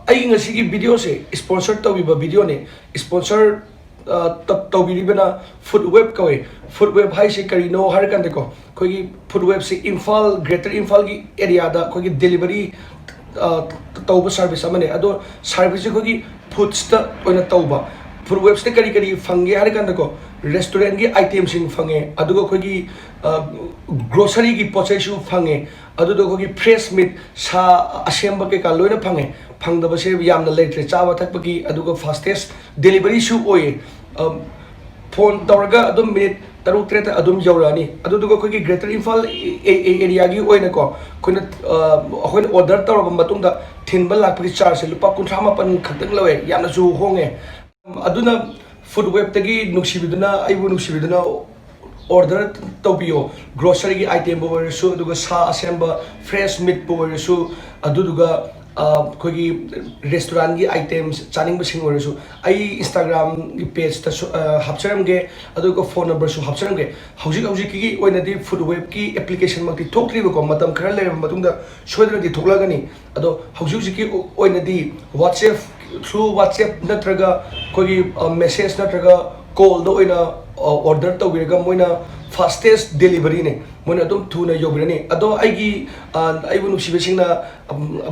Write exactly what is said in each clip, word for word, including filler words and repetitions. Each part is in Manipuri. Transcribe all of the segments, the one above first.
ꯑꯩꯒꯤ ꯉꯁꯤꯒꯤ ꯚꯤꯗꯤꯑꯣꯁꯦ ꯁ꯭ꯄꯣꯟꯁꯔ ꯇꯧꯕꯤꯕ ꯚꯤꯗꯤꯑꯣꯅꯦ꯫ ꯁ꯭ꯄꯣꯟꯁꯔ ꯇꯧꯕꯤꯔꯤꯕꯅ ꯐꯨꯗ ꯋꯦꯕ ꯀꯧꯏ꯫ ꯐꯨꯗ ꯋꯦꯕ ꯍꯥꯏꯁꯦ ꯀꯔꯤꯅꯣ ꯍꯥꯏꯔꯀꯥꯟꯗꯀꯣ, ꯑꯩꯈꯣꯏꯒꯤ ꯐꯨꯗ ꯋꯦꯕꯁꯤ ꯏꯝꯐꯥꯜ, ꯒ꯭ꯔꯦꯇꯔ ꯏꯝꯐꯥꯜꯒꯤ ꯑꯦꯔꯤꯌꯥꯗ ꯑꯩꯈꯣꯏꯒꯤ ꯗꯦꯂꯤꯚꯔꯤ ꯇꯧꯕ ꯁꯥꯔꯚꯤꯁ ꯑꯃꯅꯦ꯫ ꯑꯗꯣ ꯁꯥꯔꯚꯤꯁꯁꯦ ꯑꯩꯈꯣꯏꯒꯤ ꯐꯨꯗꯁꯇ ꯑꯣꯏꯅ ꯇꯧꯕ꯫ ꯐꯨꯗ ꯋꯦꯕꯁꯤꯗ ꯀꯔꯤ ꯀꯔꯤ ꯐꯪꯒꯦ ꯍꯥꯏꯔꯀꯥꯟꯗꯀꯣ, ꯔꯦꯁꯇꯨꯔꯦꯟꯒꯤ ꯑꯥꯏꯇꯦꯝꯁꯤꯡ ꯐꯪꯉꯦ, ꯑꯗꯨꯒ ꯑꯩꯈꯣꯏꯒꯤ ꯒ꯭ꯔꯣꯁꯔꯤꯒꯤ ꯄꯣꯠ ꯆꯩꯁꯨ ꯐꯪꯉꯦ, ꯑꯗꯨꯗ ꯑꯩꯈꯣꯏꯒꯤ ꯐ꯭ꯔꯦꯁ ꯃꯤꯠ, ꯁꯥ ꯑꯁꯦꯝꯕ ꯀꯩꯀꯥ ꯂꯣꯏꯅ ꯐꯪꯉꯦ꯫ ꯐꯪꯗꯕꯁꯦ ꯌꯥꯝꯅ ꯂꯩꯇ꯭ꯔꯦ, ꯆꯥꯕ ꯊꯛꯄꯒꯤ꯫ ꯑꯗꯨꯒ ꯐꯥꯁꯇꯦꯁ ꯗꯦꯂꯤꯚꯔꯤꯁꯨ ꯑꯣꯏꯌꯦ꯫ ꯐꯣꯟ ꯇꯧꯔꯒ ꯑꯗꯨꯝ ꯃꯤꯅꯤꯠ ꯇꯔꯨꯛ ꯇꯔꯦꯠꯇ ꯑꯗꯨꯝ ꯌꯧꯔꯛꯑꯅꯤ꯫ ꯑꯗꯨꯗꯨꯒ ꯑꯩꯈꯣꯏꯒꯤ ꯒ꯭ꯔꯦꯇꯔ ꯏꯝꯐꯥꯜ ꯑꯦꯔꯤꯌꯥꯒꯤ ꯑꯣꯏꯅꯀꯣ, ꯑꯩꯈꯣꯏꯅ ꯑꯩꯈꯣꯏꯅ ꯑꯣꯔꯗꯔ ꯇꯧꯔꯕ ꯃꯇꯨꯡꯗ ꯊꯤꯟꯕ ꯂꯥꯛꯄꯒꯤ ꯆꯥꯔꯖꯁꯦ ꯂꯨꯄꯥ ꯀꯨꯟꯊ꯭ꯔꯥ ꯃꯥꯄꯟ ꯈꯛꯇꯪ ꯂꯧꯋꯦ꯫ ꯌꯥꯝꯅꯁꯨ ꯍꯣꯡꯉꯦ꯫ ꯑꯗꯨꯅ ꯐꯨꯗ ꯋꯦꯕꯇꯒꯤ ꯅꯨꯡꯁꯤꯕꯤꯗꯨꯅ, ꯑꯩꯕꯨ ꯅꯨꯡꯁꯤꯕꯤꯗꯨꯅ ꯑꯣꯔꯗꯔ ꯇꯧꯕꯤꯌꯣ꯫ ꯒ꯭ꯔꯣꯁꯔꯤꯒꯤ ꯑꯥꯏꯇꯦꯝꯕꯨ ꯑꯣꯏꯔꯁꯨ, ꯑꯗꯨꯒ ꯁꯥ ꯑꯁꯦꯝꯕ, ꯐ꯭ꯔꯦꯁ ꯃꯤꯠꯄꯨ ꯑꯣꯏꯔꯁꯨ, ꯑꯗꯨꯗꯨꯒ ꯑꯩꯈꯣꯏꯒꯤ ꯔꯦꯁꯇꯨꯔꯥꯟꯒꯤ ꯑꯥꯏꯇꯦꯝꯁ ꯆꯥꯅꯤꯡꯕꯁꯤꯡ ꯑꯣꯏꯔꯁꯨ꯫ ꯑꯩ ꯏꯟꯁꯇꯥꯒ꯭ꯔꯥꯝꯒꯤ ꯄꯦꯖꯇꯁꯨ ꯍꯥꯞꯆꯔꯝꯒꯦ, ꯑꯗꯨꯒ ꯐꯣꯟ ꯅꯝꯕꯔꯁꯨ ꯍꯥꯞꯆꯔꯝꯒꯦ꯫ ꯍꯧꯖꯤꯛ ꯍꯧꯖꯤꯛꯀꯤ ꯑꯣꯏꯅꯗꯤ ꯐꯨꯗ ꯋꯦꯕꯀꯤ ꯑꯦꯄ꯭ꯂꯤꯀꯦꯁꯟꯃꯛꯇꯤ ꯊꯣꯛꯇ꯭ꯔꯤꯕꯀꯣ, ꯃꯇꯝ ꯈꯔ ꯂꯩꯔꯕ ꯃꯇꯨꯡꯗ ꯁꯣꯏꯗꯅꯗꯤ ꯊꯣꯛꯂꯛꯀꯅꯤ꯫ ꯑꯗꯣ ꯍꯧꯖꯤꯛ ꯍꯧꯖꯤꯛꯀꯤ ꯑꯣꯏꯅꯗꯤ WhatsApp, through WhatsApp ꯅꯠꯇ꯭ꯔꯒ ꯑꯩꯈꯣꯏꯒꯤ ꯃꯦꯁꯦꯖ ꯅꯠꯇ꯭ꯔꯒ ꯀꯣꯜꯗ ꯑꯣꯏꯅ ꯑꯣꯔꯗꯔ ꯇꯧꯕꯤꯔꯒ ꯃꯣꯏꯅ ꯐꯥꯁꯇꯦꯁ ꯗꯦꯂꯤꯚꯔꯤꯅꯦ, ꯃꯣꯏꯅ ꯑꯗꯨꯝ ꯊꯨꯅ ꯌꯧꯕꯤꯔꯅꯤ꯫ ꯑꯗꯣ ꯑꯩꯒꯤ ꯑꯩꯕꯨ ꯅꯨꯡꯁꯤꯕꯁꯤꯡꯅ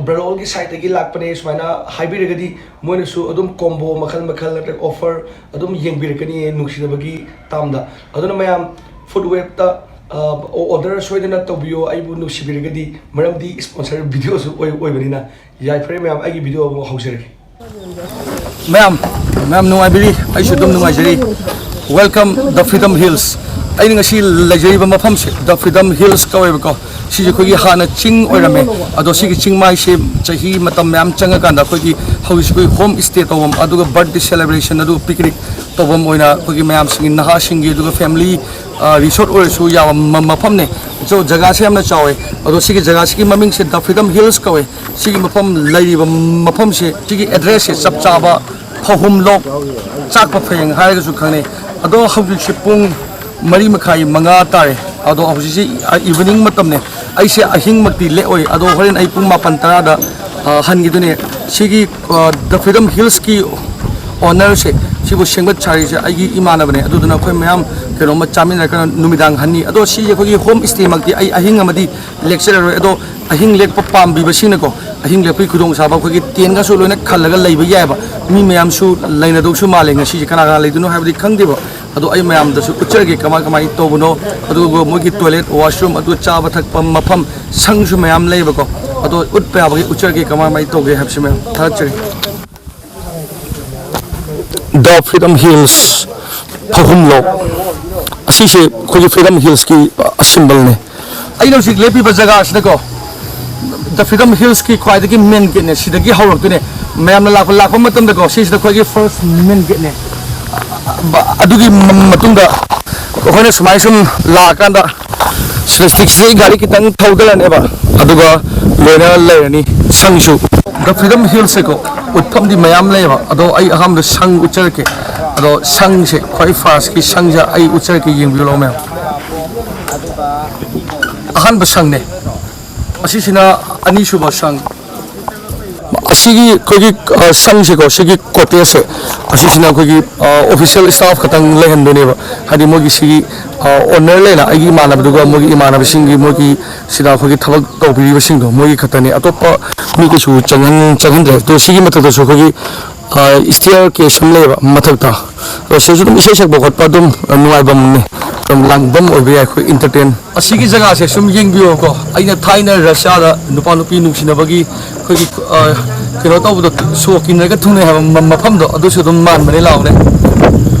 ꯕ꯭ꯔꯂꯣꯜꯒꯤ ꯁꯥꯏꯠꯇꯒꯤ ꯂꯥꯛꯄꯅꯦ ꯁꯨꯃꯥꯏꯅ ꯍꯥꯏꯕꯤꯔꯒꯗꯤ, ꯃꯣꯏꯅꯁꯨ ꯑꯗꯨꯝ ꯀꯣꯝꯕꯣ ꯃꯈꯜ ꯃꯈꯜ ꯅꯠꯇ꯭ꯔꯒ ꯑꯣꯐꯔ ꯑꯗꯨꯝ ꯌꯦꯡꯕꯤꯔꯛꯀꯅꯤ ꯅꯨꯡꯁꯤꯅꯕꯒꯤ ꯇꯥꯝꯗ꯫ ꯑꯗꯨꯅ ꯃꯌꯥꯝ ꯐꯨꯗ ꯋꯦꯕꯇ ꯑꯣꯔꯗꯔ ꯁꯣꯏꯗꯅ ꯇꯧꯕꯤꯌꯣ, ꯑꯩꯕꯨ ꯅꯨꯡꯁꯤꯕꯤꯔꯒꯗꯤ, ꯃꯔꯝꯗꯤ ꯁ꯭ꯄꯣꯟꯁꯔ ꯚꯤꯗꯤꯑꯣꯁꯨ ꯑꯣꯏ ꯑꯣꯏꯕꯅꯤꯅ꯫ ꯌꯥꯏꯐꯔꯦ ꯃꯌꯥꯝ, ꯑꯩꯒꯤ ꯚꯤꯗꯤꯑꯣ ꯑꯃꯨꯛ ꯍꯧꯖꯔꯒꯦ꯫ ꯃꯌꯥꯝ, ꯃꯌꯥꯝ ꯅꯨꯡꯉꯥꯏꯕꯤꯔꯤ? ꯑꯩꯁꯨ ꯑꯗꯨꯝ ꯅꯨꯡꯉꯥꯏꯖꯔꯤ꯫ Welcome the Freedom Hills꯫ ꯑꯩꯅ ꯉꯁꯤ ꯂꯩꯖꯔꯤꯕ ꯃꯐꯝꯁꯦ The Freedom Hills ꯀꯧꯋꯦꯕꯀꯣ꯫ ꯁꯤꯁꯦ ꯑꯩꯈꯣꯏꯒꯤ ꯍꯥꯟꯅ ꯆꯤꯡ ꯑꯣꯏꯔꯝꯃꯦ, ꯑꯗꯣ ꯁꯤꯒꯤ ꯆꯤꯡ ꯃꯥꯏꯁꯦ ꯆꯍꯤ ꯃꯇꯝ ꯃꯌꯥꯝ ꯆꯪꯉꯀꯥꯟꯗ ꯑꯩꯈꯣꯏꯒꯤ ꯍꯧꯖꯤꯛꯁꯦ ꯑꯩꯈꯣꯏ ꯍꯣꯝ ꯁ꯭ꯇꯦ ꯇꯧꯐꯝ, ꯑꯗꯨꯒ ꯕꯔꯠꯗꯦ ꯁꯦꯂꯦꯕ꯭ꯔꯦꯁꯟ, ꯑꯗꯨꯒ ꯄꯤꯛꯅꯤꯛ ꯇꯧꯐꯝ ꯑꯣꯏꯅ ꯑꯩꯈꯣꯏꯒꯤ ꯃꯌꯥꯝꯁꯤꯡꯒꯤ, ꯅꯍꯥꯁꯤꯡꯒꯤ, ꯑꯗꯨꯒ ꯐꯦꯃꯤꯂꯤ ꯔꯤꯁꯣꯔꯠ ꯑꯣꯏꯔꯁꯨ ꯌꯥꯕ ꯃꯐꯝꯅꯦ꯫ So ꯖꯒꯥꯁꯦ ꯌꯥꯝꯅ ꯆꯥꯎꯋꯦ꯫ ꯑꯗꯣ ꯁꯤꯒꯤ ꯖꯒꯥꯁꯤꯒꯤ ꯃꯃꯤꯡꯁꯦ The Freedom Hills ꯀꯧꯋꯦ꯫ ꯁꯤꯒꯤ ꯃꯐꯝ ꯂꯩꯔꯤꯕ ꯃꯐꯝꯁꯦ, ꯁꯤꯒꯤ ꯑꯦꯗ꯭ꯔꯦꯁꯁꯦ ꯆꯞ ꯆꯥꯕ ꯐꯧꯍꯨꯝꯂꯣꯛ ꯆꯥꯛꯄ ꯐꯌꯦꯡ ꯍꯥꯏꯔꯒꯁꯨ ꯈꯪꯅꯩ꯫ ꯑꯗꯣ ꯍꯧꯖꯤꯛꯁꯦ ꯄꯨꯡ ꯃꯔꯤ ꯃꯈꯥꯏ, ꯃꯉꯥ ꯇꯥꯔꯦ꯫ ꯑꯗꯣ ꯍꯧꯖꯤꯛꯁꯦ ꯏꯚꯤꯅꯤꯡ ꯃꯇꯝꯅꯦ꯫ ꯑꯩꯁꯦ ꯑꯍꯤꯡꯃꯛꯇꯤ ꯂꯦꯛꯑꯣꯏ, ꯑꯗꯣ ꯍꯣꯔꯦꯟ ꯑꯩ ꯄꯨꯡ ꯃꯥꯄꯟ ꯇꯔꯥꯗ ꯑ, ꯍꯟꯈꯤꯗꯨꯅꯦ꯫ ꯁꯤꯒꯤ, ꯑ, The Freedom Hillsꯀꯤ ownerꯁꯦ, ꯁꯤꯕꯨ ꯁꯦꯝꯒꯠ ꯁꯥꯔꯤꯁꯦ ꯑꯩꯒꯤ ꯏꯃꯥꯟꯅꯕꯅꯦ꯫ ꯑꯗꯨꯗꯨꯅ ꯑꯩꯈꯣꯏ ꯃꯌꯥꯝ ꯀꯩꯅꯣꯝꯃ ꯆꯥꯃꯤꯟꯅꯔꯒ ꯅꯨꯃꯤꯗꯥꯡ ꯍꯟꯅꯤ꯫ ꯑꯗꯣ ꯁꯤꯁꯦ ꯑꯩꯈꯣꯏꯒꯤ home stayꯃꯛꯇꯤ ꯑꯩ ꯑꯍꯤꯡ ꯑꯃꯗꯤ ꯂꯦꯛꯆꯔꯔꯣꯏ꯫ ꯑꯗꯣ ꯑꯍꯤꯡ ꯂꯦꯛꯄ ꯄꯥꯝꯕꯤꯕꯁꯤꯡꯅꯀꯣ, ꯑꯍꯤꯡ ꯂꯦꯛꯄꯒꯤ ꯈꯨꯗꯣꯡꯆꯥꯕ ꯑꯩꯈꯣꯏꯒꯤ tentꯀꯁꯨ ꯂꯣꯏꯅ ꯈꯜꯂꯒ ꯂꯩꯕ ꯌꯥꯏꯑꯕ꯫ ꯃꯤ ꯃꯌꯥꯝꯁꯨ ꯂꯩꯅꯗꯧꯁꯨ ꯃꯥꯜꯂꯦ ꯉꯁꯤꯁꯦ꯫ ꯀꯅꯥ ꯀꯅꯥ ꯂꯩꯗꯣꯏꯅꯣ ꯍꯥꯏꯕꯗꯤ ꯈꯪꯗꯦꯕ꯫ ꯑꯗꯣ ꯑꯩ ꯃꯌꯥꯝꯗꯁꯨ ꯎꯠꯆꯔꯒꯦ ꯀꯃꯥꯏ ꯀꯃꯥꯏꯅ ꯇꯧꯕꯅꯣ꯫ ꯑꯗꯨꯒ ꯃꯣꯏꯒꯤ toilet, washroom, ꯑꯗꯨ ꯆꯥꯕ ꯊꯛꯄ ꯃꯐꯝ, ꯁꯪꯁꯨ ꯃꯌꯥꯝ ꯂꯩꯌꯦꯕꯀꯣ꯫ ꯑꯗꯣ ꯎꯠꯄ ꯌꯥꯕꯒꯤ ꯎꯠꯆꯔꯒꯦ ꯀꯃꯥꯏ ꯀꯃꯥꯏꯅ ꯇꯧꯒꯦ ꯍꯥꯏꯕꯁꯤ ꯃꯌꯥꯝ꯫ ꯊꯥꯒꯠꯆꯔꯤ꯫ The Freedom Hills, ꯐꯥꯎꯍꯨꯝꯂꯣꯛ꯫ ꯑꯁꯤꯁꯦ ꯑꯩꯈꯣꯏꯒꯤ Freedom Hillsꯀꯤ symbolꯅꯦ꯫ ꯑꯩꯅ ꯍꯧꯖꯤꯛ ꯂꯦꯞꯄꯤꯕ ꯖꯒꯥꯁꯤꯗꯀꯣ, The Freedom Hillsꯀꯤ ꯈ꯭ꯋꯥꯏꯗꯒꯤ main gateꯅꯦ꯫ ꯁꯤꯗꯒꯤ ꯍꯧꯔꯛꯇꯣꯏꯅꯦ꯫ ꯃꯌꯥꯝꯅ ꯂꯥꯛꯄ, ꯂꯥꯛꯄ ꯃꯇꯝꯗꯀꯣ, ꯁꯤꯁꯤꯗ ꯑꯩꯈꯣꯏꯒꯤ first main gateꯅꯦ꯫ ꯑꯗꯨꯒꯤ ꯃꯇꯨꯡꯗ ꯑꯩꯈꯣꯏꯅ ꯁꯨꯃꯥꯏꯅ ꯁꯨꯝ ꯂꯥꯛꯑꯀꯥꯟꯗ ꯁꯤꯗ ꯁꯤꯗꯒꯤ ꯒꯥꯔꯤ ꯈꯤꯇꯪ ꯊꯧꯗꯔꯅꯦꯕ, ꯑꯗꯨꯒ ꯂꯣꯏꯅ ꯂꯩꯔꯅꯤ꯫ ꯁꯪꯁꯨ, The Freedom Hillsꯁꯦꯀꯣ, ꯎꯠꯐꯝꯗꯤ ꯃꯌꯥꯝ ꯂꯩꯌꯦꯕ, ꯑꯗꯣ ꯑꯩ ꯑꯍꯥꯟꯕꯗ ꯁꯪ ꯎꯠꯆꯔꯛꯀꯦ꯫ ꯑꯗꯣ ꯁꯪꯁꯦ, ꯈ꯭ꯋꯥꯏ firstꯀꯤ ꯁꯪꯁꯦ ꯑꯩ ꯎꯠꯆꯔꯛꯀꯦ, ꯌꯦꯡꯕꯤꯌꯨ ꯂꯥꯛꯑꯣ ꯃꯌꯥꯝ꯫ ꯑꯍꯥꯟꯕ ꯁꯪꯅꯦ꯫ ꯑꯁꯤꯁꯤꯅ ꯑꯅꯤꯁꯨꯕ ꯁꯪ꯫ ꯑꯁꯤꯒꯤ ꯑꯩꯈꯣꯏꯒꯤ, ꯑ, ꯁꯪꯁꯦꯀꯣ, ꯁꯤꯒꯤ cottageꯁꯦ, ꯑꯁꯤꯁꯤꯅ ꯑꯩꯈꯣꯏꯒꯤ, ꯑ, official staff ꯈꯛꯇꯪ ꯂꯩꯍꯟꯗꯣꯏꯅꯦꯕ꯫ ꯍꯥꯏꯗꯤ ꯃꯣꯏꯒꯤ ꯁꯤꯒꯤ, ꯑ, owner ꯂꯩꯅ, ꯑꯩꯒꯤ ꯏꯃꯥꯟꯅꯕꯗꯨꯒ ꯃꯣꯏꯒꯤ ꯏꯃꯥꯟꯅꯕꯁꯤꯡꯒꯤ, ꯃꯣꯏꯒꯤ ꯁꯤꯗ ꯑꯩꯈꯣꯏꯒꯤ ꯊꯕꯛ ꯇꯧꯕꯤꯔꯤꯕꯁꯤꯡꯗꯣ, ꯃꯣꯏꯒꯤ ꯈꯛꯇꯅꯦ꯫ ꯑꯇꯣꯞꯄ ꯃꯤ ꯀꯩꯁꯨ ꯆꯪꯍꯟ-, ꯆꯪꯍꯟꯗ꯭ꯔꯦ꯫ ꯑꯗꯣ ꯁꯤꯒꯤ ꯃꯊꯛꯇꯁꯨ ꯑꯩꯈꯣꯏꯒꯤ, ꯑ, staircase ꯑꯃ ꯂꯩꯌꯦꯕ ꯃꯊꯛꯇ꯫ ꯑꯗꯣ ꯁꯤꯗꯁꯨ ꯑꯗꯨꯝ ꯏꯁꯩ ꯁꯛꯄ ꯈꯣꯠꯄ ꯑꯗꯨꯝ, ꯑ, ꯅꯨꯡꯉꯥꯏꯐꯝꯅꯦ꯫ ꯑꯗꯨꯝ ꯂꯥꯡꯐꯝ ꯑꯣꯏꯕ ꯌꯥꯏ ꯑꯩꯈꯣꯏ entertain꯫ ꯑꯁꯤꯒꯤ ꯖꯒꯥꯁꯦ ꯁꯨꯝ ꯌꯦꯡꯕꯤꯌꯣꯀꯣ꯫ ꯑꯩꯅ ꯊꯥꯏꯅ ꯔꯁꯤꯌꯥꯗ ꯅꯨꯄꯥ ꯅꯨꯄꯤ ꯅꯨꯡꯁꯤꯅꯕꯒꯤ ꯑꯩꯈꯣꯏꯒꯤ, ꯑ, ꯀꯩꯅꯣ ꯇꯧꯕꯗꯣ, ꯁꯣꯛ ꯀꯤꯟꯅꯔꯒ ꯊꯨꯡꯅꯩ ꯍꯥꯏꯕ ꯃ-, ꯃꯐꯝꯗꯣ, ꯑꯗꯨꯁꯨ ꯑꯗꯨꯝ ꯃꯥꯟꯕꯅꯦ꯫ ꯂꯥꯛꯑꯣꯅꯦ꯫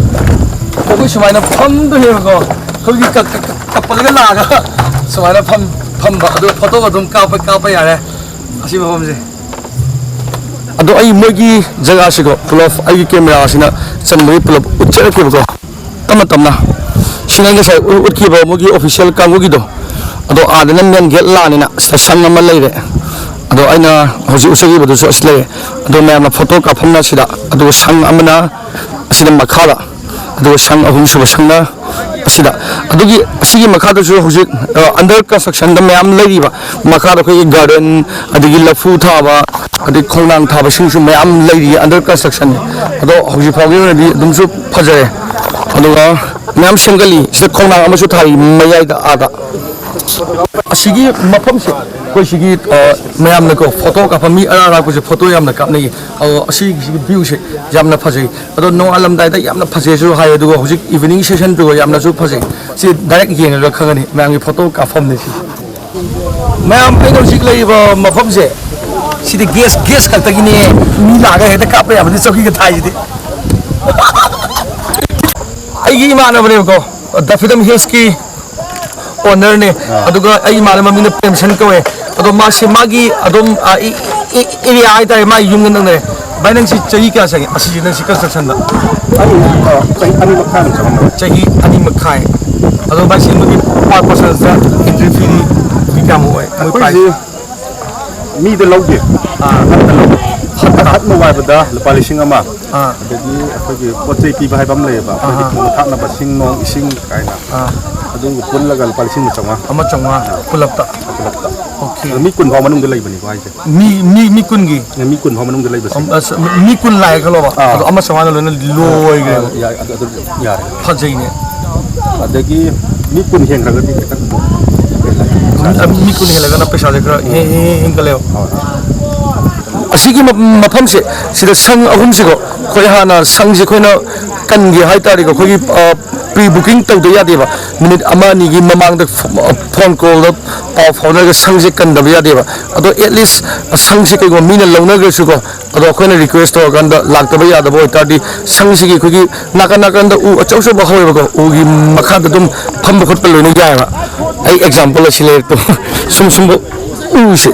ꯑꯩꯈꯣꯏ ꯁꯨꯃꯥꯏꯅ ꯐꯝꯗꯣꯏꯅꯦꯕꯀꯣ꯫ ꯑꯩꯈꯣꯏꯒꯤ ꯀ-, ꯀ-, ꯀ-, coupleꯒ ꯂꯥꯛꯑꯒ ꯁꯨꯃꯥꯏꯅ ꯐꯝ-, ꯐꯝꯕ꯫ ꯑꯗꯨ photoꯒ ꯑꯗꯨꯝ ꯀꯥꯞꯄ, ꯀꯥꯞꯄ ꯌꯥꯔꯦ ꯑꯁꯤ ꯃꯐꯝꯁꯦ꯫ ꯑꯗꯣ ꯑꯩ ꯃꯣꯏꯒꯤ ꯖꯒꯥꯁꯤꯀꯣ, ꯄꯨꯂꯞ ꯑꯩꯒꯤ cameraꯁꯤꯅ ꯆꯟꯕꯒꯤ ꯄꯨꯂꯞ ꯎꯠꯆꯔꯛꯀꯦꯕꯀꯣ, ꯇꯞꯅ ꯇꯞꯅ꯫ ꯁꯤꯅ ꯑꯩ ꯉꯁꯥꯏ ꯎ-, ꯎꯠꯈꯤꯕ ꯃꯣꯏꯒꯤ official ꯀꯥꯡꯕꯨꯒꯤꯗꯣ꯫ ꯑꯗꯣ ꯑꯥꯗꯅ main gate ꯂꯥꯛꯑꯅꯤꯅ ꯁꯤꯗ ꯁꯪ ꯑꯃ ꯂꯩꯔꯦ꯫ ꯑꯗꯣ ꯑꯩꯅ ꯍꯧꯖꯤꯛ ꯎꯠꯆꯈꯤꯕꯗꯨꯁꯨ ꯑꯁꯤ ꯂꯩꯔꯦ꯫ ꯑꯗꯣ ꯃꯌꯥꯝꯅ photo ꯀꯥꯞꯐꯝꯅ ꯑꯁꯤꯗ, ꯑꯗꯨꯒ ꯁꯪ ꯑꯃꯅ ꯑꯁꯤꯗ ꯃꯈꯥꯗ, ꯑꯗꯨꯒ ꯁꯪ ꯑꯍꯨꯝꯁꯨꯕ ꯁꯪꯅ ꯑꯁꯤꯗ꯫ ꯑꯗꯨꯒꯤ ꯑꯁꯤꯒꯤ ꯃꯈꯥꯗꯁꯨ ꯍꯧꯖꯤꯛ, ꯑ, under constructionꯗ ꯃꯌꯥꯝ ꯂꯩꯔꯤꯕ꯫ ꯃꯈꯥꯗ ꯑꯩꯈꯣꯏꯒꯤ garden, ꯑꯗꯒꯤ ꯂꯐꯨ ꯊꯥꯕ, ꯑꯗꯩ ꯈꯣꯡꯅꯥꯡ ꯊꯥꯕꯁꯤꯡꯁꯨ ꯃꯌꯥꯝ ꯂꯩꯔꯤ, under construction꯫ ꯑꯗꯣ ꯍꯧꯖꯤꯛ ꯐꯥꯎꯒꯤ ꯑꯣꯏꯅꯗꯤ ꯑꯗꯨꯝꯁꯨ ꯐꯖꯔꯦ꯫ ꯑꯗꯨꯒ ꯃꯌꯥꯝ ꯁꯦꯝꯒꯠꯂꯤ꯫ ꯁꯤꯗ ꯈꯣꯡꯅꯥꯡ ꯑꯃꯁꯨ ꯊꯥꯔꯤ ꯃꯌꯥꯏꯗ, ꯑꯥꯗ꯫ ꯑꯁꯤꯒꯤ ꯃꯐꯝꯁꯦ, ꯑꯩꯈꯣꯏ ꯁꯤꯒꯤ, ꯑ, ꯃꯌꯥꯝꯅꯀꯣ, ꯐꯣꯇꯣ ꯀꯥꯞꯐꯝ, ꯃꯤ ꯑꯔꯥꯛ ꯑꯔꯥꯛꯄꯁꯦ ꯐꯣꯇꯣ ꯌꯥꯝꯅ ꯀꯥꯞꯅꯩꯌꯦ꯫ ꯑꯗꯣ ꯑꯁꯤꯒꯤ ꯚ꯭ꯌꯨꯁꯦ ꯌꯥꯝꯅ ꯐꯖꯩ꯫ ꯑꯗꯣ ꯅꯣꯡꯉꯥꯜꯂꯝꯗꯥꯏꯗ ꯌꯥꯝꯅ ꯐꯖꯩꯁꯨ ꯍꯥꯏ, ꯑꯗꯨꯒ ꯍꯧꯖꯤꯛ evening session ꯗꯨꯒ ꯌꯥꯝꯅꯁꯨ ꯐꯖꯩ꯫ ꯁꯤ direct ꯌꯦꯡꯉꯒ ꯈꯪꯒꯅꯤ ꯃꯌꯥꯝꯒꯤ ꯐꯣꯇꯣ ꯀꯥꯞꯐꯝꯅꯤ ꯁꯤ꯫ ꯃꯌꯥꯝ, ꯑꯩꯅ ꯍꯧꯖꯤꯛ ꯂꯩꯔꯤꯕ ꯃꯐꯝꯁꯦ, ꯁꯤꯗꯤ guest, guest ꯈꯛꯇꯒꯤꯅꯦ꯫ ꯃꯤ ꯂꯥꯛꯑꯒ ꯍꯦꯛꯇ ꯀꯥꯞꯄ ꯌꯥꯕꯗꯤ ꯆꯧꯀꯤꯒ ꯊꯥꯏꯁꯤꯗꯤ꯫ ꯑꯩꯒꯤ ꯏꯃꯥꯟꯅꯕꯅꯦꯕꯀꯣ, The Freedom Hills ꯀꯤ owner ꯅꯦ꯫ ꯑꯥ꯫ ꯑꯗꯨꯒ ꯑꯩ ꯏꯃꯥꯟꯅꯕ ꯃꯃꯤꯡꯅ ꯄ꯭ꯔꯦꯝꯁꯟ ꯀꯧꯋꯦ꯫ ꯑꯗꯣ ꯃꯥꯁꯦ ꯃꯥꯒꯤ ꯑꯗꯨꯝ, ꯑ, ꯏ-, ꯏ-, area ꯍꯥꯏꯇꯥꯔꯦ, ꯃꯥꯒꯤ ꯌꯨꯝꯒ ꯅꯛꯅꯔꯦ꯫ ꯚꯥꯏ, ꯅꯪ ꯁꯤ ꯆꯍꯤ ꯀꯌꯥ ꯆꯪꯉꯦ? ꯑꯁꯤꯁꯦ ꯅꯪ ꯁꯤ construction ꯗ? ꯑꯩ, ꯑ, ꯆꯍꯤ ꯑꯅꯤ ꯃꯈꯥꯏꯃꯨꯛ ꯆꯪꯉꯝꯃꯅꯤ꯫ ꯆꯍꯤ ꯑꯅꯤ ꯃꯈꯥꯏ꯫ ꯑꯗꯣ ꯚꯥꯏ, ꯁꯤ ꯃꯣꯏꯒꯤ per person ꯗ entry fee ꯗꯤ, ꯐꯤ ꯀꯌꯥꯃꯨꯛ ꯑꯣꯏ? ꯃꯣꯏ ꯑꯩꯈꯣꯏꯁꯤ price? ꯃꯤꯗ ꯂꯧꯗꯦ꯫ ꯑꯥ꯫ ꯍꯠꯇ ꯂꯧ꯫ ꯍꯠ ꯍꯠ ꯃꯣꯕꯥꯏꯜꯗ ꯂꯨꯄꯥ ꯂꯤꯁꯤꯡ ꯑꯃ꯫ ꯑꯥ꯫ ꯑꯗꯒꯤ ꯑꯩꯈꯣꯏꯒꯤ ꯄꯣꯠ ꯆꯩ ꯄꯤꯕ ꯍꯥꯏꯕ ꯑꯃ ꯂꯩꯌꯦꯕ, ꯑꯩꯈꯣꯏꯒꯤ ꯑꯍꯥ꯫ ꯊꯣꯡꯕ ꯊꯥꯛꯅꯕ ꯁꯤꯡ ꯅꯣꯡ ꯏꯁꯤꯡ ꯀꯥꯏꯅ꯫ ꯑꯥ꯫ ꯑꯗꯨ ꯄꯨꯜꯂꯒ ꯂꯨꯄꯥ ꯂꯤꯁꯤꯡ ꯑꯃ ꯆꯥꯝꯃꯉꯥ꯫ ꯑꯃ ꯆꯥꯝꯃꯉꯥ ꯑꯥ꯫ ꯄꯨꯂꯞꯇ? ꯄꯨꯂꯞꯇ꯫ Okay꯫ ꯑꯗꯣ ꯃꯤ ꯀꯨꯟ ꯐꯥꯎ ꯃꯅꯨꯡꯗ ꯂꯩꯕꯅꯤꯀꯣ ꯍꯥꯏꯁꯦ꯫ ꯃꯤ, ꯃꯤ, ꯃꯤ ꯀꯨꯟꯒꯤ? ꯃꯤ ꯀꯨꯟ ꯐꯥꯎ ꯃꯅꯨꯡꯗ ꯂꯩꯕꯁꯦ꯫ ꯑꯝ, ꯑꯁ, ꯃꯤ ꯀꯨꯟ ꯂꯥꯛꯑꯦ ꯈꯜꯂꯣꯕ꯫ ꯑꯥ꯫ ꯑꯗꯣ ꯑꯃ ꯆꯥꯝꯃꯉꯥꯅ ꯂꯣꯏꯅ ꯂꯣꯏꯈ꯭ꯔꯦꯕ꯫ ꯑꯥ, ꯌꯥꯏ, ꯑꯗꯨ ꯑꯗꯨꯝ ꯌꯥꯔꯦ꯫ ꯐꯖꯩꯅꯦ꯫ ꯑꯗꯒꯤ ꯃꯤ ꯀꯨꯟ ꯍꯦꯟꯈ꯭ꯔꯒꯗꯤ ꯈꯤꯇꯪ ꯃꯤ, ꯃꯤ ꯀꯨꯟ ꯍꯦꯜꯂꯒꯅ ꯄꯩꯁꯥꯁꯦ ꯈꯔ ꯍꯦ-, ꯍꯦ-, ꯍꯦꯟꯒꯠꯂꯦꯕ꯫ ꯍꯣꯏ꯫ ꯑꯁꯤꯒꯤ ꯃ-, ꯃꯐꯝꯁꯦ, ꯁꯤꯗ ꯁꯪ ꯑꯍꯨꯝꯁꯤꯀꯣ, ꯑꯩꯈꯣꯏ ꯍꯥꯟꯅ ꯁꯪꯁꯦ ꯑꯩꯈꯣꯏꯅ ꯀꯟꯒꯦ ꯍꯥꯏ ꯇꯥꯔꯗꯤꯀꯣ, ꯑꯩꯈꯣꯏꯒꯤ, ꯑ, pre booking ꯇꯧꯗ ꯌꯥꯗꯦꯕ꯫ ꯃꯤꯅꯤꯠ ꯑꯃ ꯑꯅꯤꯒꯤ ꯃꯃꯥꯡꯗ ꯐ-, ꯐꯣꯟ ꯀꯣꯜꯗ ꯄꯥꯎ ꯐꯥꯎꯅꯔꯒ ꯁꯪꯁꯦ ꯀꯟꯗꯕ ꯌꯥꯗꯦꯕ꯫ ꯑꯗꯣ at least ꯁꯪꯁꯦ ꯀꯩꯒꯨꯝꯕ ꯃꯤꯅ ꯂꯧꯅꯈ꯭ꯔꯁꯨꯀꯣ, ꯑꯗꯣ ꯑꯩꯈꯣꯏꯅ request ꯇꯧꯔꯀꯥꯟꯗ ꯂꯥꯛꯇꯕ ꯌꯥꯗꯕ ꯑꯣꯏꯇꯥꯔꯗꯤ, ꯁꯪꯁꯤꯒꯤ ꯑꯩꯈꯣꯏꯒꯤ ꯅꯥꯀꯟ ꯅꯥꯀꯟꯗ ꯎ ꯑꯆꯧ ꯑꯆꯧꯕ ꯍꯧꯋꯦꯕꯀꯣ, ꯎꯒꯤ ꯃꯈꯥꯗ ꯑꯗꯨꯝ ꯐꯝꯕ ꯈꯣꯠꯄ ꯂꯣꯏꯅ ꯌꯥꯏꯑꯕ꯫ ꯑꯩ example ꯑꯁꯤ ꯂꯩꯔꯦ, ꯁꯨꯝ ꯁꯨꯝꯕ ꯎꯁꯦ,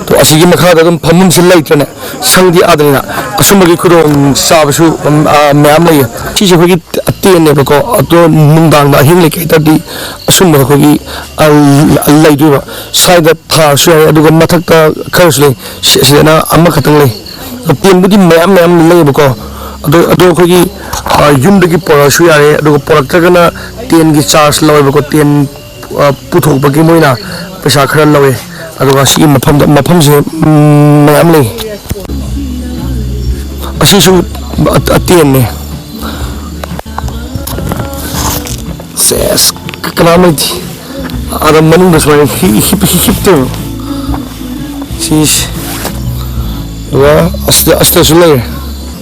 ꯇꯣ, ꯑꯁꯤꯒꯤ ꯃꯈꯥꯗ ꯑꯗꯨꯝ ꯐꯝꯐꯝꯁꯦ ꯂꯩꯇ꯭ꯔꯅꯦ, ꯁꯪꯗꯤ ꯑꯥꯗꯅꯤꯅ꯫ ꯑꯁꯨꯝꯕꯒꯤ ꯈꯨꯗꯣꯡ ꯆꯥꯕꯁꯨ, ꯎꯝ, ꯑ, ꯃꯌꯥꯝ ꯂꯩꯌꯦ꯫ ꯁꯤꯁꯦ ꯑꯩꯈꯣꯏꯒꯤ tent ꯅꯦꯕꯀꯣ, ꯑꯗꯣ ꯅꯨꯡꯗꯥꯡꯗ ꯑꯍꯤꯡ ꯂꯩꯀꯩꯗꯗꯤ ꯑꯁꯨꯝꯕ ꯑꯩꯈꯣꯏꯒꯤ, ꯑ, ꯂꯩꯗꯣꯏꯕ꯫ ꯁ꯭ꯋꯥꯏꯗ ꯊꯥꯔꯁꯨ ꯌꯥꯏ, ꯑꯗꯨꯒ ꯃꯊꯛꯇ ꯈꯔꯁꯨ ꯂꯩ꯫ ꯁꯤ-, ꯁꯤꯗꯅ ꯑꯃꯈꯛꯇꯪ ꯂꯩ꯫ Tent ꯕꯨꯗꯤ ꯃꯌꯥꯝ ꯃꯌꯥꯝ ꯂꯩꯌꯦꯕꯀꯣ, ꯑꯗꯣ, ꯑꯗꯣ ꯑꯩꯈꯣꯏꯒꯤ, ꯑ, ꯌꯨꯝꯗꯒꯤ ꯄꯣꯔꯛꯑꯁꯨ ꯌꯥꯔꯦ, ꯑꯗꯨꯒ ꯄꯣꯔꯛꯇ꯭ꯔꯒꯅ tent ꯀꯤ charge ꯂꯧꯋꯦꯕꯀꯣ, tent, ꯑ, ꯄꯨꯊꯣꯛꯄꯒꯤ ꯃꯣꯏꯅ ꯄꯩꯁꯥ ꯈꯔ ꯂꯧꯋꯦ꯫ ꯑꯗꯨꯒ ꯁꯤꯒꯤ ꯃꯐꯝꯗ, ꯃꯐꯝꯁꯦ, ꯎꯝ, ꯃꯌꯥꯝ ꯂꯩ꯫ ꯑꯁꯤꯁꯨ ꯑ-, ꯑꯇꯦꯟꯅꯦ꯫ ꯁꯦꯁ, ꯀꯅꯥꯝ ꯂꯩꯇꯦ꯫ ꯑꯥꯗ ꯃꯅꯨꯡꯗ ꯁꯨꯃꯥꯏꯅ ꯍꯤ-, ꯍꯤꯞ-, ꯍꯤꯞ-, ꯍꯤꯞꯇꯣꯏꯕ꯫ ꯁꯤꯁꯤ꯫ ꯑꯗꯨꯒ ꯑꯁꯤꯗ, ꯑꯁꯤꯗꯁꯨ ꯂꯩꯔꯦ꯫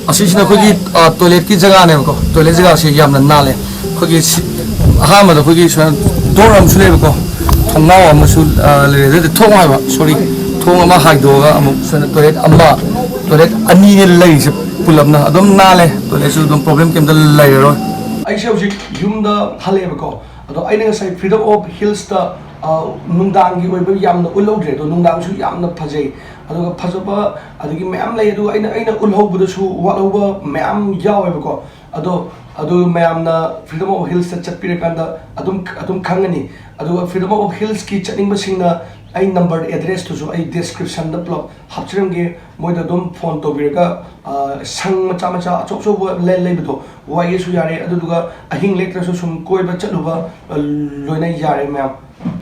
ꯑꯁꯤꯁꯤꯅ ꯑꯩꯈꯣꯏꯒꯤ, ꯑ, ꯇꯣꯏꯂꯦꯠꯀꯤ ꯖꯒꯥꯅꯦꯕꯀꯣ꯫ ꯇꯣꯏꯂꯦꯠ ꯖꯒꯥꯁꯤ ꯌꯥꯝꯅ ꯅꯥꯜꯂꯦ꯫ ꯑꯩꯈꯣꯏꯒꯤ ꯁꯤ-, ꯑꯍꯥꯟꯕꯗ ꯑꯩꯈꯣꯏꯒꯤ ꯁꯨꯃꯥꯏꯅ ꯗꯣꯔ ꯑꯃꯁꯨ ꯂꯩꯕꯀꯣ꯫ ꯊꯣꯡꯅꯥꯎ ꯑꯃꯁꯨ, ꯑ, ꯂꯩꯔꯦ꯫ ꯑꯗꯨꯗꯤ ꯊꯣꯡ ꯍꯥꯏꯕ, ꯁꯣꯔꯤ꯫ ꯊꯣꯡ ꯑꯃ ꯍꯥꯏꯗꯣꯛꯑꯒ ꯑꯃꯨꯛ ꯁꯨꯃꯥꯏꯅ ꯇꯣꯏꯂꯦꯠ ꯑꯃ, ꯇꯣꯏꯂꯦꯠ ꯑꯅꯤꯅꯦ ꯂꯩꯔꯤꯁꯦ ꯄꯨꯂꯞꯅ꯫ ꯑꯗꯨꯝ ꯅꯥꯜꯂꯦ꯫ ꯇꯣꯏꯂꯦꯠꯁꯨ ꯑꯗꯨꯝ ꯄ꯭ꯔꯣꯕ꯭ꯂꯦꯝ ꯀꯩꯝꯇ ꯂꯩꯔꯔꯣꯏ꯫ ꯑꯩꯁꯦ ꯍꯧꯖꯤꯛ ꯌꯨꯝꯗ ꯍꯜꯂꯛꯑꯦꯕꯀꯣ꯫ ꯑꯗꯣ ꯑꯩꯅ ꯉꯁꯥꯏ Freedom of Hillsꯇ, ꯑ, ꯅꯨꯡꯗꯥꯡꯒꯤ ꯑꯣꯏꯕ ꯌꯥꯝꯅ ꯎꯠꯍꯧꯗ꯭ꯔꯦ꯫ ꯑꯗꯣ ꯅꯨꯡꯗꯥꯡꯁꯨ ꯌꯥꯝꯅ ꯐꯖꯩ꯫ ꯑꯗꯨꯒ ꯐꯖꯕ ꯑꯗꯒꯤ ꯃꯌꯥꯝ ꯂꯩ꯫ ꯑꯗꯨꯒ ꯑꯩꯅ, ꯑꯩꯅ ꯎꯠꯍꯧꯕꯗꯁꯨ ꯋꯥꯠꯍꯧꯕ ꯃꯌꯥꯝ ꯌꯥꯎꯋꯦꯕꯀꯣ꯫ ꯑꯗꯣ ꯑꯗꯨ ꯃꯌꯥꯝꯅ Freedom of Hillsꯇ ꯆꯠꯄꯤꯔꯀꯥꯟꯗ ꯑꯗꯨꯝ, ꯑꯗꯨꯝ ꯈꯪꯒꯅꯤ꯫ ꯑꯗꯨꯒ Freedom of Hillsꯀꯤ ꯆꯠꯅꯤꯡꯕꯁꯤꯡꯅ ꯑꯩ ꯅꯝꯕꯔ, ꯑꯦꯗ꯭ꯔꯦꯁꯇꯨꯁꯨ ꯑꯩ descriptionꯗ ꯄꯨꯂꯞ ꯍꯥꯞꯆꯔꯝꯒꯦ꯫ ꯃꯣꯏꯗ ꯑꯗꯨꯝ ꯐꯣꯟ ꯇꯧꯕꯤꯔꯒ, ꯑ, ꯁꯪ ꯃꯆꯥ ꯃꯆꯥ ꯑꯆꯧ ꯑꯆꯧꯕ ꯂꯩ-, ꯂꯩꯕꯗꯣ, ꯋꯥꯏꯒꯦꯁꯨ ꯌꯥꯔꯦ꯫ ꯑꯗꯨꯗꯨꯒ ꯑꯍꯤꯡ ꯂꯦꯛꯇ꯭ꯔꯁꯨ ꯁꯨꯝ ꯀꯣꯏꯕ ꯆꯠꯂꯨꯕ, ꯑ, ꯂꯣꯏꯅ ꯌꯥꯔꯦ ꯃꯌꯥꯝ꯫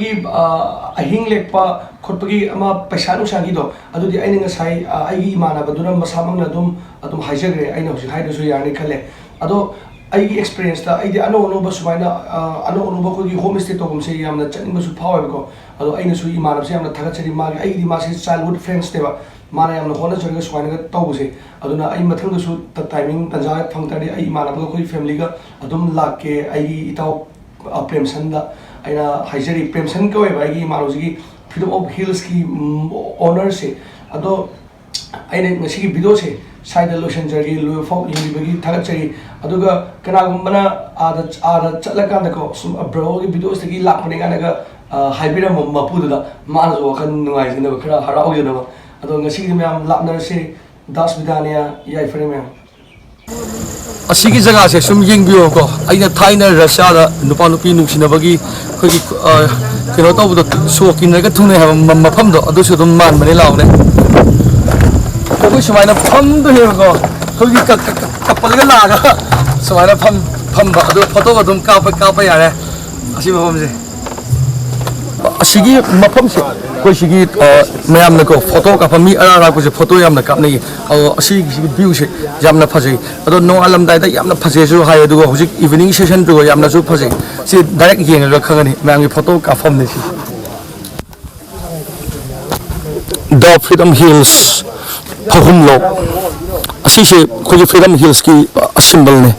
ꯏ-, ꯑ, ꯑꯍꯤꯡ ꯂꯦꯛꯄ ꯈꯣꯠꯄꯒꯤ ꯑꯃ ꯄꯩꯁꯥ ꯅꯨꯡꯁꯥꯒꯤꯗꯣ, ꯑꯗꯨꯗꯤ ꯑꯩꯅ ꯉꯁꯥꯏ, ꯑ, ꯑꯩꯒꯤ ꯏꯃꯥꯟꯅꯕꯗꯨꯅ ꯃꯁꯥꯃꯛꯅ ꯑꯗꯨꯝ, ꯑꯗꯨꯝ ꯍꯥꯏꯖꯈ꯭ꯔꯦ꯫ ꯑꯩꯅ ꯍꯧꯖꯤꯛ ꯍꯥꯏꯗ꯭ꯔꯁꯨ ꯌꯥꯔꯅꯤ ꯈꯜꯂꯦ꯫ ꯑꯗꯣ ꯑꯩꯒꯤ experienceꯇ ꯑꯩꯗꯤ ꯑꯅꯧ ꯑꯅꯧꯕ ꯁꯨꯃꯥꯏꯅ, ꯑ, ꯑꯅꯧ ꯑꯅꯧꯕ ꯑꯩꯈꯣꯏꯒꯤ home stay ꯇꯧꯐꯝꯁꯦ ꯌꯥꯝꯅ ꯆꯠꯅꯤꯡꯕꯁꯨ ꯐꯥꯎꯋꯦꯕꯀꯣ꯫ ꯑꯗꯣ ꯑꯩꯅꯁꯨ ꯏꯃꯥꯟꯅꯕꯁꯦ ꯌꯥꯝꯅ ꯊꯥꯒꯠꯆꯔꯤ꯫ ꯃꯥꯒꯤ, ꯑꯩꯒꯤꯗꯤ ꯃꯥꯁꯦ childhood friendsꯅꯦꯕ꯫ ꯃꯥꯅ ꯌꯥꯝꯅ ꯍꯣꯠꯅꯖꯔꯒ ꯁꯨꯃꯥꯏꯅꯒ ꯇꯧꯕꯁꯦ꯫ ꯑꯗꯨꯅ ꯑꯩ ꯃꯊꯪꯗꯁꯨ ꯇ-, timing ꯇꯟꯖꯥ ꯐꯪ ꯇꯥꯔꯗꯤ ꯑꯩ ꯏꯃꯥꯟꯅꯕꯒ ꯑꯩꯈꯣꯏ familyꯒ ꯑꯗꯨꯝ ꯂꯥꯛꯀꯦ꯫ ꯑꯩꯒꯤ ꯏꯇꯥꯎ, ꯑ, ꯄ꯭ꯔꯦꯝꯁꯟꯗ ꯑꯩꯅ ꯍꯥꯏꯖꯔꯤ꯫ ꯄ꯭ꯔꯦꯝꯁꯟ ꯀꯧꯋꯦꯕ ꯑꯩꯒꯤ ꯏꯃꯥꯟꯅꯕꯁꯤꯒꯤ Freedom of Hillsꯀꯤ, ꯎꯝ, ownerꯁꯦ꯫ ꯑꯗꯣ ꯑꯩꯅ ꯉꯁꯤꯒꯤ videoꯁꯦ ꯁ꯭ꯋꯥꯏꯗ ꯂꯣꯏꯁꯤꯟꯖꯔꯒꯦ꯫ ꯂꯣꯏꯕ ꯐꯥꯎ ꯌꯦꯡꯕꯤꯕꯒꯤ ꯊꯥꯒꯠꯆꯔꯤ꯫ ꯑꯗꯨꯒ ꯀꯅꯥꯒꯨꯝꯕꯅ ꯑꯥꯗ, ꯑꯥꯗ ꯆꯠꯂꯀꯥꯟꯗꯀꯣ, ꯁꯨꯝ, "ꯑ, broꯒꯤ videoꯁꯤꯗꯒꯤ ꯂꯥꯛꯄꯅꯦ" ꯀꯥꯏꯅꯒ, ꯑ, ꯍꯥꯏꯕꯤꯔꯝꯕ ꯃꯄꯨꯗꯨꯗ ꯃꯥꯅꯁꯨ ꯋꯥꯈꯜ ꯅꯨꯡꯉꯥꯏꯖꯅꯕ, ꯈꯔ ꯍꯔꯥꯎꯖꯅꯕ꯫ ꯑꯗꯣ ꯉꯁꯤꯒꯤꯗꯤ ꯃꯌꯥꯝ ꯂꯥꯞꯅꯔꯁꯦ꯫ ꯗꯥꯁ ꯕꯤꯗꯥꯅꯤꯌꯥ, ꯌꯥꯏꯐꯔꯦ ꯃꯌꯥꯝ꯫ ꯑꯁꯤꯒꯤ ꯖꯒꯥꯁꯦ ꯁꯨꯝ ꯌꯦꯡꯕꯤꯌꯣꯀꯣ꯫ ꯑꯩꯅ ꯊꯥꯏꯅ ꯔꯁꯤꯌꯥꯗ ꯅꯨꯄꯥ ꯅꯨꯄꯤ ꯅꯨꯡꯁꯤꯅꯕꯒꯤ ꯑꯩꯈꯣꯏꯒꯤ, ꯑ, ꯀꯩꯅꯣ ꯇꯧꯕꯗꯣ, ꯁꯣꯛ ꯀꯤꯟꯅꯔꯒ ꯊꯨꯡꯅꯩ ꯍꯥꯏꯕ ꯃ-, ꯃꯐꯝꯗꯣ, ꯑꯗꯨꯁꯨ ꯑꯗꯨꯝ ꯃꯥꯟꯕꯅꯦ꯫ ꯂꯥꯛꯑꯣꯅꯦ꯫ ꯑꯩꯈꯣꯏ ꯁꯨꯃꯥꯏꯅ ꯐꯝꯗꯣꯏꯅꯦꯕꯀꯣ꯫ ꯑꯩꯈꯣꯏꯒꯤ ꯀ-, ꯀ-, ꯀ-, coupleꯒ ꯂꯥꯛꯑꯒ ꯁꯨꯃꯥꯏꯅ ꯐꯝ-, ꯐꯝꯕ꯫ ꯑꯗꯨ photoꯒ ꯑꯗꯨꯝ ꯀꯥꯞꯄ, ꯀꯥꯞꯄ ꯌꯥꯔꯦ꯫ ꯑꯁꯤ ꯃꯐꯝꯁꯦ꯫ ꯑꯁꯤꯒꯤ ꯃꯐꯝꯁꯦ ꯑꯩꯈꯣꯏ ꯁꯤꯒꯤ ꯑ, ꯃꯌꯥꯝꯅꯀꯣ ꯐꯣꯇꯣ ꯀꯥꯞꯐꯝ, ꯃꯤ ꯑꯔꯥꯛ ꯑꯔꯥꯛꯄꯁꯦ ꯐꯣꯇꯣ ꯌꯥꯝꯅ ꯀꯥꯞꯅꯩ꯫ ꯑꯗꯣ ꯑꯁꯤꯒꯤ ꯚ꯭ꯌꯨꯁꯦ ꯌꯥꯝꯅ ꯐꯖꯩ꯫ ꯑꯗꯣ ꯅꯣꯡꯉꯥꯜꯂꯝꯗꯥꯏꯗ ꯌꯥꯝꯅ ꯐꯖꯩꯁꯨ ꯍꯥꯏ, ꯑꯗꯨꯒ ꯍꯧꯖꯤꯛ ꯏꯚꯤꯅꯤꯡ ꯁꯦꯁꯟꯗꯨꯒ ꯌꯥꯝꯅꯁꯨ ꯐꯖꯩ꯫ ꯁꯤ ꯗꯥꯏꯔꯦꯛ ꯌꯦꯡꯉꯒ ꯈꯪꯒꯅꯤ ꯃꯌꯥꯝꯒꯤ ꯐꯣꯇꯣ ꯀꯥꯞꯐꯝꯅꯤ ꯁꯤ꯫ ꯗ ꯐ꯭ꯔꯤꯗꯝ ꯍꯤꯜꯁ ꯐꯍꯨꯝꯂꯣꯛ꯫ ꯑꯁꯤꯁꯦ ꯑꯩꯈꯣꯏꯒꯤ ꯐ꯭ꯔꯤꯗꯝ ꯍꯤꯜꯁꯀꯤ ꯁꯤꯝꯕꯜꯅꯦ꯫